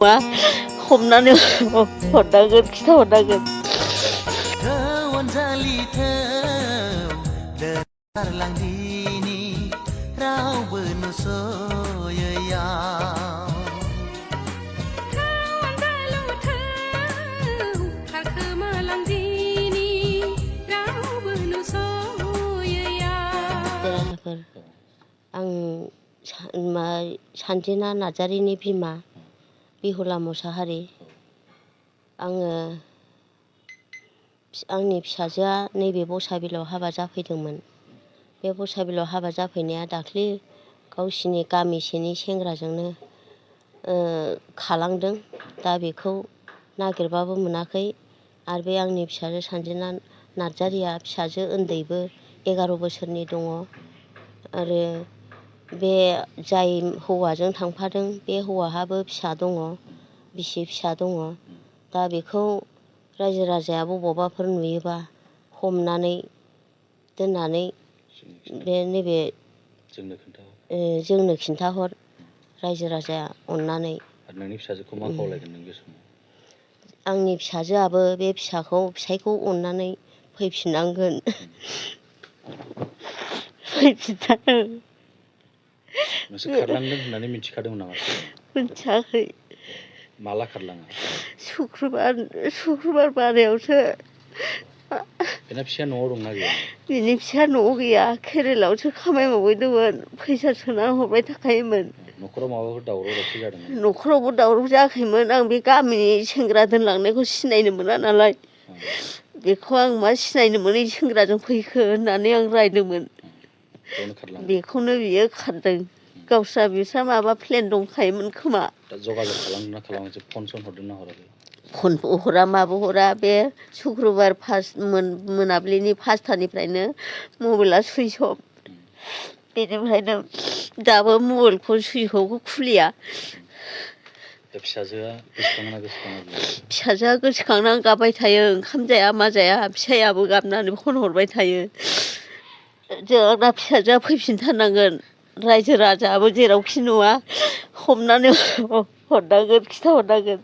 와 हमनानै हरनांगोन खिथाहरनांगोन। राजाफोर आं सानजेना नार्जारिनि बिमा बिहुला मुसाहारि। आङो आंनि फिसाजोआ नैबे बसाबिलाव हाबा जाफैदोंमोन। बे बसाबिलाव हाबा जाफैनाया दाख्लि गावसिनि गामिसेनि सेंग्राजोंनो खालांदों। दा बेखौ नागिरबाबो मोनाखै। आरो बे आंनि फिसाजो सानजेना नार्जारिया फिसाजो उन्दैबो 11 बोसोरनि दङ। आरो बे जाय हौवाजों थांफादों बे हौवाहाबो फिसा दङ, बिसि फिसा दङ। दा बेखौ रायजो राजाया बबावबाफोर नुयोबा हमनानै दोननानै बे नैबे जोंनो खिन्थाहर रायजो राजाया अननानै। आरो नोंनि फिसाजोखौ मा खावलायगोन नों बे समाव? आंनि फिसाजोआबो बे फिसायखौ अननानै फैफिननांगोन। नोंसोर खारलांदों होननानै मिथिखादोंमोन नामा सिगां? मिथियाखै। माला खारलाङा? शुक्रुबार बारायावसो। बेना फिसाया न'आव दंना गैया? बिनि फिसाया न'आव गैया, केरेलायावसो खामानि मावहैदोंमोन। फैसा सोनानै हरबाय थाखायोमोन। न'खराव माबाफोर दावराव दावसि जादोंमोन? न'खरावबो दावराव जायाखैमोन। आं बे गामिनि सेंग्रा दोनलांनायखौ सिनायनो मोना नालाय। बेखौ आं मा सिनायनो मोनै सेंग्राजों फैखो होननानै आं रायदोंमोन। बेखौनो बियो खारदों। बिस्रा माबा प्लेन दंखायोमोन खोमा। दा जगाजग खालामदोंना खालामाखै? फन सन हरदोंना हराखै? फनबो हरा माबो हरा। बे शुक्रुबार मोनाबिलिनि 5थानिफ्रायनो मबाइला सुइस अफ। बेनिफ्रायनो दाबो मबाइलखौ सुइस अफखौ खुलिया। दा फिसाजोआ गोसोखाङोना गोसोखाङा बियो? फिसाजोआ गोसोखांनानै गाबबाय थायो। ओंखाम जाया मा जाया। फिसायाबो गाबनानै फन हरबाय थायो। जोंना फिसाजोआ फैफिनथारनांगोन। रायजो राजायाबो जेरावखि नुवा हमनानै हरनांगोन खिथाहरनांगोन।